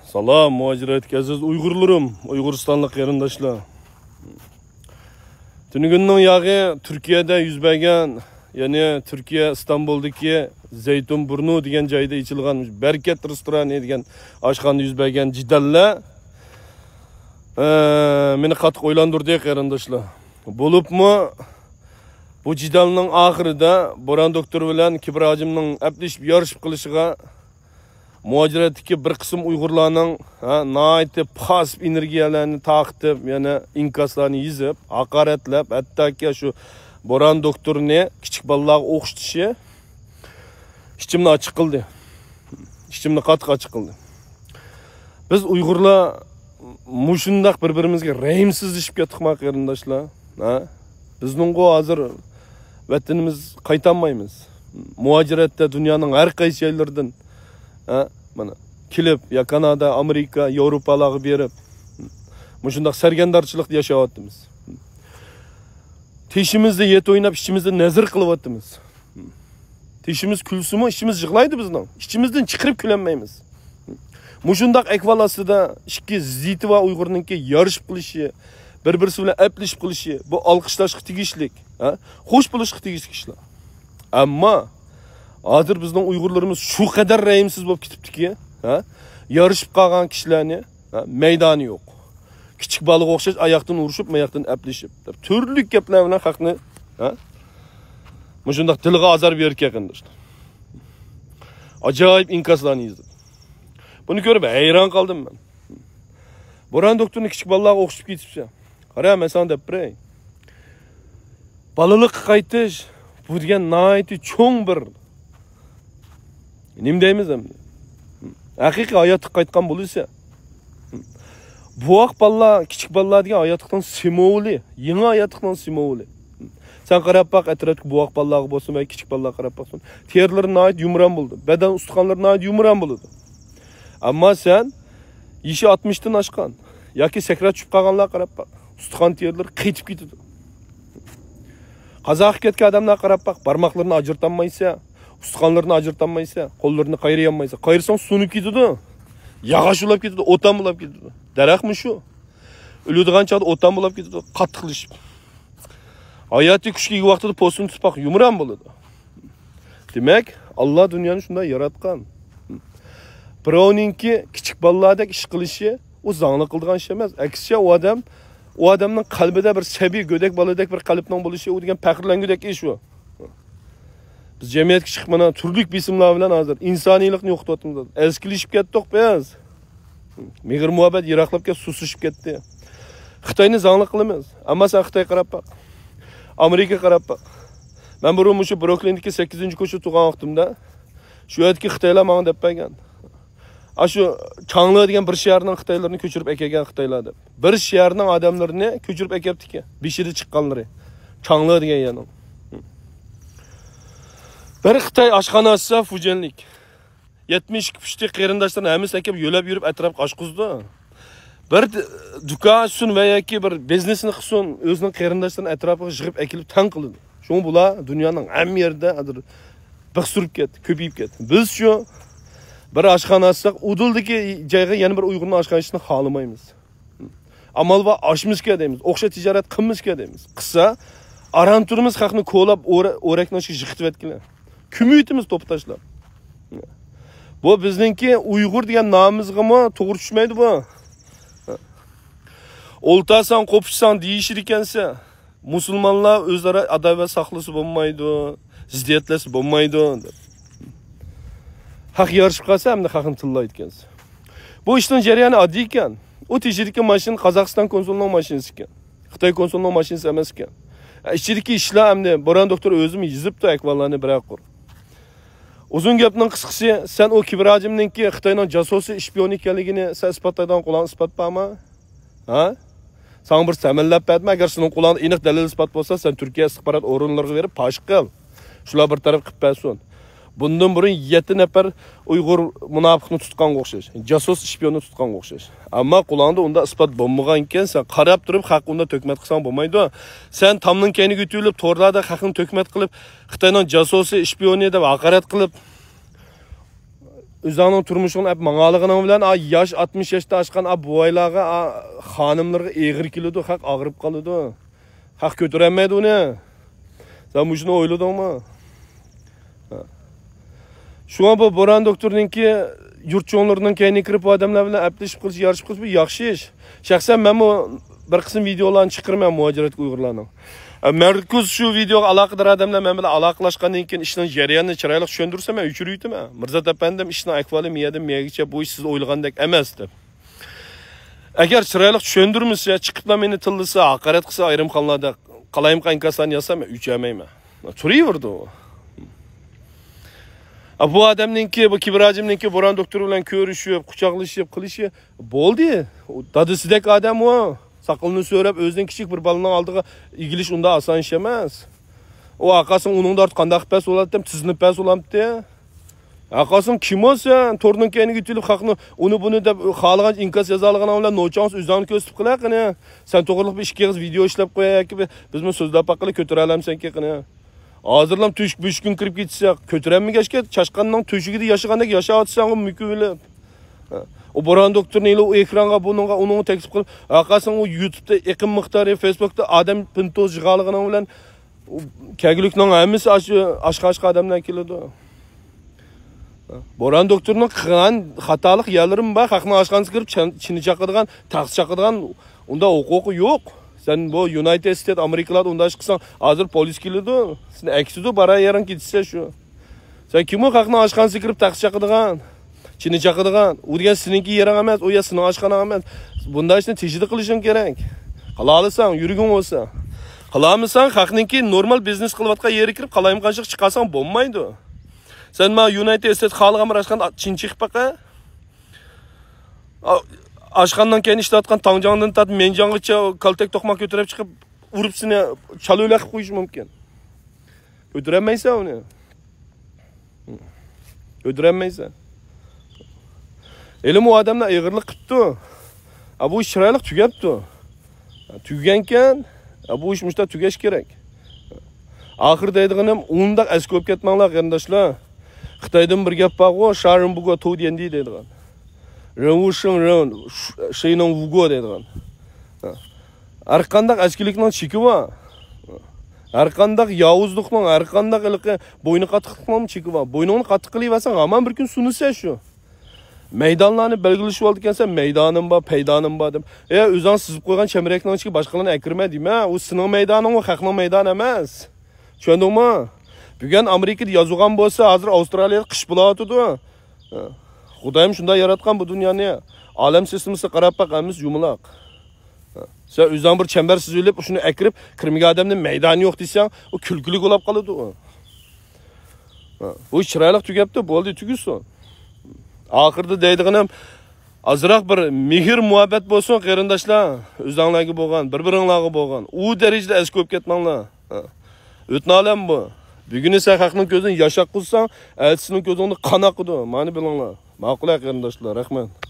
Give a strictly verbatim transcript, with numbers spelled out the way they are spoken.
سالام، مۇھاجىرەتتىكى ئەزىز ئۇيغۇرلىرىم، ئۇيغۇرىستانلىق قېرىنداشلار. تۈنۈگۈننىڭ ياغى تۈركىيەدە يۈز بەرگەن، يەنى تۈركىيە ئىستانبۇلدىكى زەيتۇن بۇرنۇ دېگەن جايدا ئېچىلغان بەرىكەت رېستورانى دېگەن ئاشخانىدا يۈز بەرگەن جېدەللەر، ئە، مېنى قاتتىق ئويلاندۇردى، قېرىنداشلار. بولۇپمۇ بۇ جېدەلنىڭ ئاخىرىدا بوران دوكتور بىلەن كىبىر ھاجىمنىڭ ئەپلىشىپ يارىشىپ قېلىشىغا مۇھاجىرەتتىكى بىر قىسىم ئۇيغۇرلارنىڭ، ھە، ناھايىتى پاسىپ ئېنېرگىيەلەرنى تارقىتىپ، يەنە ئىنكاسلارنى يېزىپ، ھاقارەتلەپ، ھەتتاكى شۇ بوران دوكتورنى كىچىك بالىلارغا ئوخشىتىشى ئىچىمنى ئاچچىق قىلدى. ئىچىمنى قاتتىق ئاچچىق قىلدى. بىز ئۇيغۇرلار مۇشۇنداق بىر-بىرىمىزگە رەھىمسىزلىشىپ كەتتۇقما، قېرىنداشلار؟ ھە؟ بىزنىڭغۇ ھازىر ۋەتىنىمىز قايتالمايمىز. مۇھاجىرەتتە دۇنيانىڭ ھەر قايسى جايلىرىدىن، ھە، مانا، كېلىپ، يا كانادا، ئامېرىكا، ياۋروپالارغا بېرىپ، مۇشۇنداق سەرگەردانچىلىقتا ياشاۋاتىمىز. تېشىمىزدا يەت ئويناپ، ئىچىمىزدا نەزىر قىلىۋاتىمىز. تېشىمىز كۈلسىمۇ، ئىچىمىز يىغلايدۇ بىزنىڭ. ئىچىمىزدىن چىقىرىپ كۈلەلمەيمىز. مۇشۇنداق ئەھۋال ئاستىدا ئىككى زىتى بار ئۇيغۇرنىڭكى يارىشىپ قېلىشى، بىر-بىرسى بىلەن ئەپلىشىپ قېلىشى، بۇ ئالقىشلاشقا تېگىشلىك، ھە؟ خوش بولۇشقا تېگىشلىك ئىشلار. ئەمما ھازىر بىزنىڭ ئۇيغۇرلىرىمىز شۇ قەدەر رەھىمسىز بولۇپ كېتىپتىكى، ھە؟ يارىشىپ قالغان كىشىلەرنى، ھە؟ مەيدانى يوق. كىچىك بالىغا ئوخشاش ئاياقتىن ئۇرۇشۇپ، ماياقتىن ئەپلىشىپ دەپ تۈرلۈك گەپلەر بىلەن خەقنى، ھە؟ مۇشۇنداق دىلىغا ئازار بېرىدىكەن، قېرىنداشلار. ئاجايىپ ئىنكاسلارنى يېزىپ. بۇنى كۆرۈپ ھەيران قالدىم مەن. بوران دوكتورنى كىچىك بالىلارغا ئوخشىتىپ كېتىپسەن. قارا، مەن ساڭا دەپ بېرەي. بالىلىققا قايتىش، بۇ دېگەن ناھايىتى چوڭ بىر، نېمە دەيمىز ئەمدى؟ ھەقىقىي ھاياتقا قايتقان بولىسەن. بوۋاق بالىلار، كىچىك بالىلار دېگەن ھاياتلىقنىڭ سىمۋولى، يېڭى ھاياتلىقنىڭ سىمۋولى. سەن قاراپ باق، ئەتراپتىكى بوۋاق بالىلارغا بولسۇن ۋە كىچىك بالىلارغا قاراپ باقسۇن. تېرىلىرى ناھايىتى يۇمران بولىدۇ. بەدەن ئۇستىخانلىرى ناھايىتى يۇمران بولىدۇ. ئەمما سەن يېشى ئاتمىشتىن ئاشقان ياكى سەكرات چۈشۈپ قالغانلارغا قاراپ باق. ئۇستىخان تېرىلىرى قېتىپ كېتىدۇ. قازا قىلىپ كەتكەن ئادەملەرگە قاراپ باق. بارماقلىرىنى ئاجرىتالمايسەن، ئۇستىخانلىرىنى ئاجرىتالمايسەن، قوللىرىنى قايرىيالمايسەن. قايرىساڭ سۇنۇپ كېتىدۇ. ياغاچ بولاپ كېتىدۇ، ئوتان بولاپ كېتىدۇ. دەرەخمۇ شۇ. ئۆلىدىغان چاغدا ئوتان بولاپ كېتىدۇ، قاتتىقلىشىپ. ھاياتىي كۈچكە ئىگە ۋاقتىدا پوستىنى تۇتۇپ باق، يۇمران بولىدۇ. دېمەك، ئاللا دۇنيانى شۇنداق ياراتقان. بىراۋنىڭكى كىچىك بالىلاردەك ئىش قىلىشى، ئۇ زاڭلىق قىلىدىغان ئىش ئەمەس. ئەكسىچە، ئۇ ئادەم، ئۇ ئادەمنىڭ قەلبىدە بىر سەبىي، گۆدەك بالىدەك بىر قەلبنىڭ بولۇشى، ئۇ دېگەن پەخىرلەنگۈدەك ئىش ئۇ. بىز جەمئىيەتكە چىقىپ، مانا، تۈرلۈك بېسىملار بىلەن ھازىر ئىنسانىيلىقنى يوقىتىۋاتىمىز. ئەسكىلىشىپ كەتتۇق بىز. مېھىر-مۇھەببەت يىراقلاپ كەتتى، سۇسلىشىپ كەتتى. خىتاينى زاڭلىق قىلىمىز. ئەمما سەن خىتايغا قاراپ باق. ئامېرىكىغا قاراپ باق. مەن بۇرۇن مۇشۇ بروكلىندىكى سەككىزىنچى كوچىدا تۇرغان ۋاقتىمدا، شۇ يەردىكى خىتايلار ماڭا دەپ بەرگەن. ئاشۇ چاڭلې دېگەن بىر شەھەرنىڭ خىتايلىرىنى كۆچۈرۈپ ئەكەلگەن خىتايلار دەپ. بىر شەھەرنىڭ ئادەملىرىنى كۆچۈرۈپ ئەكەپتىكەن. بېشىدا چىققانلىرى. چاڭلې دېگەن يەرنىڭ. بىر خىتاي ئاشخانا ئاچسا، فۇجيەنلىك. يەتمىش ئىككى پۇشتى قېرىنداشلىرىنى ھەممىسىنى ئەكەپ يۆلەپ يۈرۈپ ئەتراپقا ئاچقۇزىدۇ. بىر د-، دۇكان ئاچسۇن ۋە ياكى بىر بىزنېسنى قىلسۇن، ئۆزىنىڭ قېرىنداشلىرىنى ئەتراپىغا يىغىپ ئەكېلىپ تەڭ قىلىدۇ. شۇڭا بۇلار دۇنيانىڭ ھەممە يېرىدە ھازىر بىخ سۈرۈپ كەتتى، كۆپىيىپ كەتتى. بىزچۇ، بىر ئاشخانا ئاچساق، ئۇدۇلدىكى جايغا يەنە بىر ئۇيغۇرنىڭ ئاشخانا ئېچىشىنى خالىمايمىز. ئامال بار ئاشمىسكەن دەيمىز، ئوخشاش تىجارەت قىلمىسكەن دەيمىز. قىلسا، ئاران تۇرىمىز خەقنى كولاپ، ئورە-، ئورەكنىڭ ئىچىگە يىقىتىۋەتكىلى. كۆمۈۋېتىمىز توپا تاشلاپ. بۇ بىزنىڭكى ئۇيغۇر دېگەن نامىمىزغىمۇ توغرا چۈشمەيدۇ بۇ. ئولتۇرساڭ، قوپۇشساڭ دېيىشىدىكەنسە. مۇسۇلمانلار ئۆزئارا ئاداۋەت ساقلىسا بولمايدۇ، زىددىيەتلەشسە بولمايدۇ دەپ. خەق يارىشىپ قالسا، ئەمدى خەقنى تىللايدىكەنسىز. بۇ ئىشنىڭ جەريانى ئاددىي ئىكەن. ئۇ تېشىدىكى ماشىنا قازاقىستان كونسۇلىنىڭ ماشىنىسى ئىكەن. خىتاي كونسۇلىنىڭ ماشىنىسى ئەمەس ئىكەن. ئە، ئىچىدىكى ئىشلار ئەمدى بوران دوكتور ئۆزىمۇ يېزىپتۇ ئەھۋاللارنى بىرەر قۇر. ئۇزۇن گەپنىڭ قىسقىسى، سەن ئۇ كىبىر ھاجىمنىڭكى خىتاينىڭ جاسۇسى، ئىشپىيونى ئىكەنلىكىنى سەن ئىسپاتلايدىغان قولۇڭدا ئىسپات بارمۇ؟ ھە؟ ساڭا بىر سەمەنلەپ بەردىم. ئەگەر سېنىڭ قولۇڭدا ئېنىق دەلىل ئىسپات بولسا، سەن تۈركىيە ئىستىخبارات ئورۇنلىرىغا بېرىپ پاش قىل. شۇلار بىر تەرەپ قىلىپ بەرسۇن. بۇندىن بۇرۇن يەتتە نەپەر ئۇيغۇر مۇناپىقنى تۇتقانغا ئوخشاش، جاسۇس ئىشپىيوننى تۇتقانغا ئوخشاش. ئەمما قولۇڭدا ئۇنداق ئىسپات بولمىغانىكەن، سەن قاراپ تۇرۇپ خەققە ئۇنداق تۆھمەت قىلساڭ بولمايدۇ. سەن تامنىڭ كەينىگە ئۆتۈۋېلىپ، تورلاردا خەقنى تۆھمەت قىلىپ، خىتاينىڭ جاسۇسى، ئىشپىيونى دەپ ھاقارەت قىلىپ، ئۆزۈڭنىڭ تۇرمۇشۇڭنى ئەپ ماڭالىغىنىڭ بىلەن، ئا، ياش ئاتمىش ياشتا ئاشقان ئا بوۋايلارغا، ئا، خانىملارغا ئېغىر كېلىدۇ، خەق ئاغرىپ قالىدۇ. خەق كۆتۈرەلمەيدۇ ئۇنى. سەن مۇشۇنى ئويلىدىڭمۇ؟ ھە. شۇڭا بۇ بوران دوكتورنىڭكى يۇرت چوڭلىرىنىڭ كەينىگە كىرىپ، بۇ ئادەملەر بىلەن ئەپلىشىپ قىلىش، يارىشىپ قىلىش، بۇ ياخشى ئىش. شەخسەن مەنمۇ بىر قىسىم ۋىدېئولارنى چىقىرىمەن مۇھاجىرەتكە ئۇيغۇرلارنىڭ. ئە، مەركۇز شۇ ۋىدېئوغا ئالاقىدار ئادەملەر مەن بىلەن ئالاقىلاشقاندىن كېيىن ئىشنىڭ جەريانىنى چىرايلىق چۈشەندۈرسە، مەن ئۆچۈرۈۋېتىمەن. مىرزات ئەپەندىم، ئىشنىڭ ئەھۋالى مىيەدىن مىيەگىچە، بۇ ئىش سىز ئويلىغاندەك ئەمەس، دەپ. ئەگەر چىرايلىق چۈشەندۈرمىسە، چىقىپلا مېنى تىللىسا، ھاقارەت قىلسا، ئايرىم قاناللاردا قالايمىقان ئىنكاسلارنى يازسا، مەن ئۆچەلمەيمەن. تۇرۇۋېرىدۇ. ئا، بۇ ئادەمنىڭكى، بۇ كىبىر ھاجىمنىڭكى بوران دوكتور بىلەن كۆرۈشۈپ، قۇچاقلىشىپ قىلىشى بولدى. ئۇ دادىسىدەك ئادەم ئۇ. ساقىلىنى سۆرەپ، ئۆزىدىن كىچىك بىر بالىنىڭ ئالدىغا ئېگىلىش ئۇنداق ئاسان ئىش ئەمەس. ئۇ ئاقاسىڭ ئۇنىڭدا قانداق پەس بولاتتى، تىزلىنىپ پەس بولامتى؟ ئاقاسىڭ كىم ئۇ سەن؟ تورنىڭ كەينىگە ئۆتۈلۈپ، خەقنى ئۇنى بۇنى دەپ، خالىغان ئىنكاس يازالىغىنىڭ بىلەن نوچىڭىز ئۆزۈڭنى كۆرسىتىپ قىلە قېنى. سەن توغرىلىق بىر ئىككى ئېغىز ۋىدېئو ئىشلەپ قوياي ياكى بىر، بىزمۇ سۆزلەپ باققىلى، كۆتۈرەلەمسەنكى قېنى. ھازىرلام تۆشۈك بۆشۈكۈڭ كىرىپ كېتىسە، كۆتۈرەلمىگەچكە، چاشقاننىڭ تۆشۈكىدە ياشىغاندەك ياشاۋاتىسەنغۇ مۈكۈۋېلىپ. ئۇ بوران دوكتورنى ئېلىپ، ئۇ ئېكرانغا بۇنىڭغا، ئۇنىڭغا تەكلىپ قىلىپ، ئاقاسىڭ ئۇ يۇتۇبتا ئېقىم مىقدارى، فېيسبۇكتا ئادەم پىنتوز يىغالىغىنىڭ بىلەن، ئۇ كەلگۈلۈكنىڭ ھەممىسى ئاشۇ ئاشقا-ئاشقا ئادەملەر كېلىدۇ. بوران دوكتورنىڭ قىلغان خاتالىق يەرلىرىمۇ بار. خەقنىڭ ئاشخانىسىغا كىرىپ چەن-، چىنە چاقىدىغان، تەخسە چاقىدىغان ئۇنداق ھوقۇقى يوق. سەن بۇ يۇنايتېد ستېيت ئامېرىكىلاردا ئۇنداق ئىش قىلساڭ، ھازىر پولىس كېلىدۇ. سېنى ئەكىتىدۇ، بارار يېرىڭ كېتىسەن شۇ. سەن كىم ئۇ خەقنىڭ ئاشخانىسىغا كىرىپ تەخسە چاقىدىغان، چىنە چاقىدىغان؟ ئۇ دېگەن سېنىڭكى يېرىڭ ئەمەس، ئۇ يەر سېنىڭ ئاشخاناڭ ئەمەس. بۇنداق ئىشنى تېشىدا قىلىشىڭ كېرەك. قىلالىساڭ، يۈرىكىڭ بولسا. قىلالمىساڭ، خەقنىڭكى نورمال بىزنېس قىلىۋاتقان يېرىگە كىرىپ قالايمىقانچىلىق چىقارساڭ بولمايدۇ. سەن مانا يۇنايتېد ستېيت خالىغان بىر ئاشخانا چىنە چېقىپ باقە. ئا-، ئاشخانىنىڭ كەينىدە ئىشلەۋاتقان تاڭجاڭدىن تارتىپ مەنجاڭغىچە كالتەك توقماق كۆتۈرۈپ چىقىپ، ئۇرۇپ سېنى چالا ئۆلەك قىلىپ قويۇشى مۇمكىن. كۆتۈرەلمەيسەن ئۇنى. كۆتۈرەلمەيسەن. ھېلىمۇ ئۇ ئادەملەر ئېغىرلىق قىپتۇ. ئا، بۇ ئىش چىرايلىق تۈگەپتۇ. تۈگىگەنكەن، ئا، بۇ ئىش مۇشۇنداق تۈگەش كېرەك. ئاخىر دەيدىغىنىم، ئۇنداق ئەسكى بولۇپ كەتمەڭلار، قېرىنداشلار. خىتايدىن بىر گەپ بارغۇ، شارىن بۇگو تو دىيەندى دەيدىغان. رېن ۋۇ شېڭ رېن، شېينىڭ ۋۇگو دەيدىغان. ھە. ھەر قانداق ئەسكىلىكنىڭ چېكى بار. ھەر قانداق ياۋۇزلۇقنىڭ، ھەر قانداق ھېلىقى بوينى قاتتىقلىقنىڭ چېكى بار. بوينۇڭنى قاتتىق قىلىۋەرسەڭ، ھامان بىر كۈن سۇنىسەن شۇ. مەيدانلارنى بەلگىلىشىۋالىدىكەنسەن، مەيدانىم بار، پەيدانىم بار دەپ. ئە، ئۆزۈڭ سىزىپ قويغان چەمبىرەكنىڭ ئىچىگە باشقىلارنى ئەكىرمە دېمە. ئۇ سېنىڭ مەيدانىڭ، ئۇ خەقنىڭ مەيدانى ئەمەس. چۈشەندىڭمۇ؟ بۈگۈن ئامېرىكىدا يازغان بولسا، ھازىر ئاۋسترالىيەدە قىش بولۇۋاتىدۇ. خۇدايىم شۇنداق ياراتقان بۇ دۇنيانى. ئالەم سىستېمىسىغا قاراپ باق، ھەممىسى يۇمىلاق. سەن ئۆزۈڭ بىر چەمبەر سىزىۋېلىپ، شۇنى ئەكىرىپ، كىرمىگەن ئادەمنى مەيدانى يوق دېسەڭ، ئۇ كۈلكىلىك بولاپ قالىدۇ. بۇ چىرايلىق تۈگەپتۇ، بولدى، تۈگىسۇن. ئاخىرىدا دەيدىغىنىم، ئازراق بىر مېھىر مۇھەببەت بولسۇن، قېرىنداشلار. ئۆزۈڭلارغا بولغان، بىر-بىرىڭلارغا بولغان. ئۇ دەرىجىدە ئەسكى بولۇپ كەتمەڭلار. ھە. ئۆتنە ئالەم بۇ. بۈگۈنى سەن خەقنىڭ كۆزىدىن ياش ئاققۇزساڭ، ئەتىسىنىڭ كۆزۈڭدە قان ئاقىدۇ. مانا بىلىڭلار. ماقۇل، ھە، قېرىنداشلار. رەھمەت.